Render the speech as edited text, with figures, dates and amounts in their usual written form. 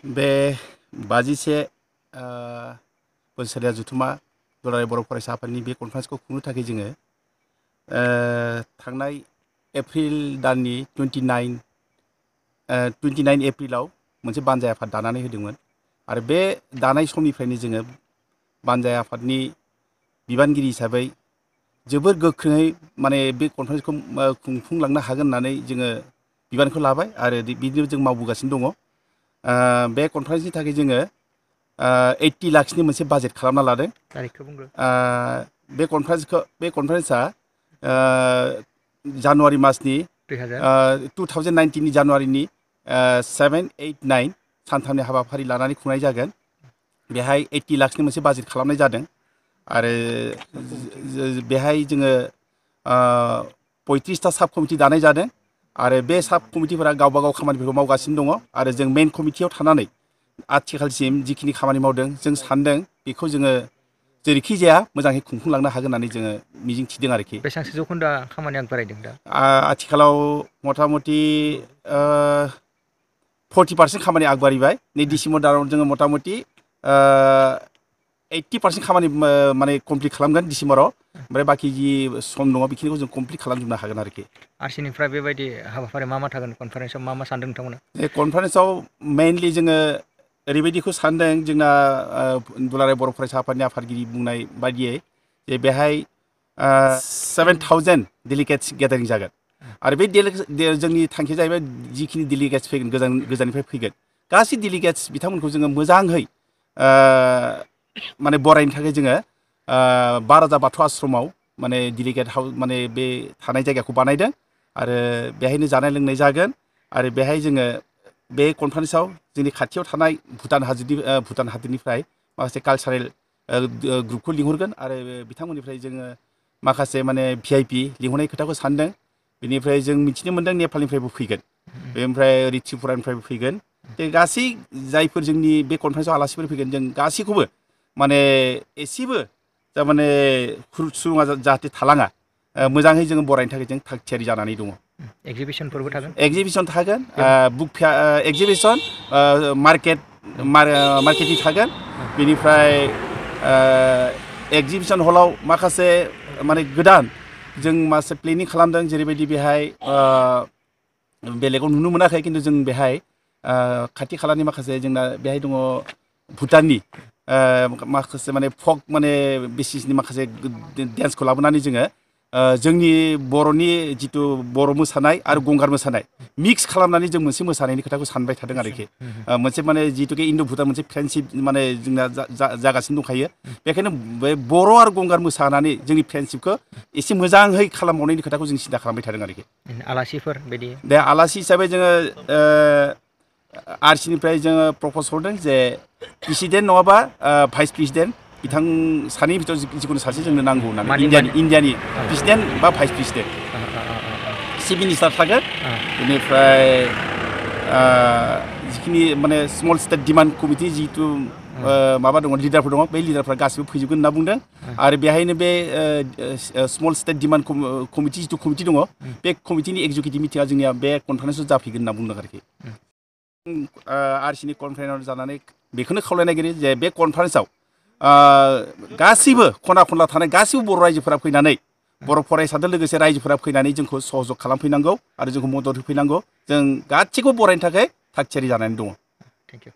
बे 51 बोसोरिया जथुम्मा दुलाराय बर' फरायसा आफादनि बे कनफारेन्सखौ खुंनो थाखाय जोङो थांनाय एप्रिल दाननि 29 एप्रिलाव मोनसे बानजाय आफाद दानानै होदोंमोन आरो बे दानाय समनिफ्रायनो जोङो बानजाय आफादनि बिबानगिरि हिसाबै जोबोर गोख्रोङै माने बे कनफारेन्सखौ खुंफुंलांनो हागोन होननानै जोङो बिबानखौ लाबाय आरो बिदिनो जों मावबोगासिनो दङ। बे कनफारेन्सनि थाखाय जोङो 80 लाखसनि मोनसे बाजेट खालामना लादों। तारिखखौ बुंग्रो बे कनफारेन्सआ जानुवारि मासनि 2000 2019 जानुवारिनि 7, 8, 9 सानथामनि हाबाफारि लानानै खुंनाय जागोन। बेहाय 80 लाखसनि मोनसे बाजेट खालामनाय जादों आरो बेहाय जोङो 35टा साब कमिटि दानाय जादों आरो बे साब कमिटिफोरा गावबा गाव खामानिफोरखौ मावगासिनो दङ आरो जों मेइन कमिटियाव थानानै आथिखालसिम जिखिनि खामानि मावदों जों सानदों बेखौ जोङो जेरैखि जाया मोजाङै खुंफुंलांनो हागोन होननानै जोङो मिजिं थिदों आरोखि। बेसेबांसो जौखोन्दोआ खामानि आगबारायदों दा? आथिखालाव मथा मथि 40% खामानि आगबारिबाय। नै डिसेम्बर दानाव जोङो मथा मथि 80% खामानि माने कमप्लिट खालामगोन डिसेम्बराव। ओमफ्राय बाखि जि सम दङ बेखिनिखौ जों कमप्लिट खालामजोबनो हागोन आरोखि। आरसिनिफ्राय बेबायदि हाबाफारि मा थागोन कनफारेन्सआव मा सानदों नोंथांमोना? बे कनफारेन्सआव मेइनलि जोङो ओरैबायदिखौ सानदों जोंना दुलाराय बर' फरायसा आफादनि आफादगिरि बुंनाय बायदियै जे बेहाय 7,000 डेलिगेट्स गेदारिं जागोन आरो बे जोंनि थांखिया जाहैबाय जिखिनि डेलिगेट्स फैगोन गोजाननिफ्राय फैगोन गासै डेलिगेट्स बिथांमोनखौ जोङो मोजाङै माने बरायनो थाखाय जोङो 12 बाथौ आश्रमाव माने डेलिगेट हाउस माने बे थानाय जायगाखौ बानायदों आरो बेहायनो जानाय लोंनाय जागोन आरो बेहाय जोङो बे कनफारेन्सआव जोंनि खाथियाव थानाय भुटान हादोरनिफ्राय माखासे कालसारेल ग्रुपखौ लिंहरगोन आरो बिथांमोननिफ्राय जोङो माखासे माने VIP लिंहरनाय खोथाखौ सानदों। बेनिफ्राय जों मिथिनो मोनदों नेपालनिफ्रायबो फैगोन। बेनिफ्राय ओरै त्रिपुरानिफ्रायबो फैगोन। बे गासै जायफोर जोंनि बे कनफारेन्सआव आलासिफोर फैगोन जों गासैखौबो माने एसेबो थारमाने सुलुङा जाहाथे थालाङा मोजाङै जोङो बरायनो थाखाय जों थाग थियारि जानानै दङ। एगजिबिसनफोरबो थागोन? एगजिबिसन थागोन, बुक एगजिबिसन, मार्केटिं थागोन। बेनिफ्राय एगजिबिसन हलाव माखासे माने गोदान जों माखासे प्लेनिं खालामदों जेरैबायदि बेहाय बेलेगाव नुनो मोनाखै खिन्थु जों बेहाय खाथि खालानि माखासे जोंना बेहाय दङ भुटाननि माखासे माने फक माने बेसिसनि माखासे डेन्सखौ लाबोनानै जोङो जोंनि बर'नि जिथु बर' मोसानाय आरो गंगार मोसानाय मिक्स खालामनानै जों मोनसे मोसानायनि खोथाखौ सानबाय थादों आरोखि। मोनसे माने जिथुके इन्ड' भुटान मोनसे फ्रेन्डशिप माने जोंना जागासिनो दंखायो। बेखायनो बे बर' आरो गंगार मोसानानै जोंनि फ्रेन्डशिपखौ एसे मोजाङै खालामबावनायनि खोथाखौ जों सिन्था खालामबाय थादों आरोखि। आलासिफोर बिदि बे आलासि हिसाबै जोङो आरसिनिफ्राय जोङो प्रपस हरदों जे प्रेसिडेन्ट नङाबा भाइस प्रेसिडेन्ट बिथां सानैनि भितराव जिखुनु सासे जोंनो नांगौ होननानै मानि इण्डियानि प्रेसिडेन्ट बा भाइस प्रेसिडेन्ट। चिफ मिनिस्टार थागोन। बेनिफ्राय जिखिनि माने स्मल स्टेट डिमान्ड कमिटि जिथु माबा दङ लिडारफोर दङ बे लिडारफ्रा गासिबो फैजोबगोन होनना बुंदों आरो बेहायनो बे स्मल स्टेट डिमान्ड कमिटि जिथु कमिटि दङ बे कमिटिनि एक्जिकिउटिभ मिटिङा जोंनिया बे कनफारेन्सआव जाफैगोन होनना बुंदों आरोखि। आरसिनि कनभेनर जानानै बेखौनो खावलायनो नागिरो जे बे कनफारेन्सआव गासैबो खना खनला थानाय गासैबो बर' रायजोफोरा फैनानै बर' फरायसाजों लोगोसे रायजोफोरा फैनानै जोंखौ सहजग खालामफैनांगौ आरो जोंखौ मदद होफैनांगौ। जों गासैखौबो बरायनो थाखाय थाग थियारि जानानै दङ। Thank you.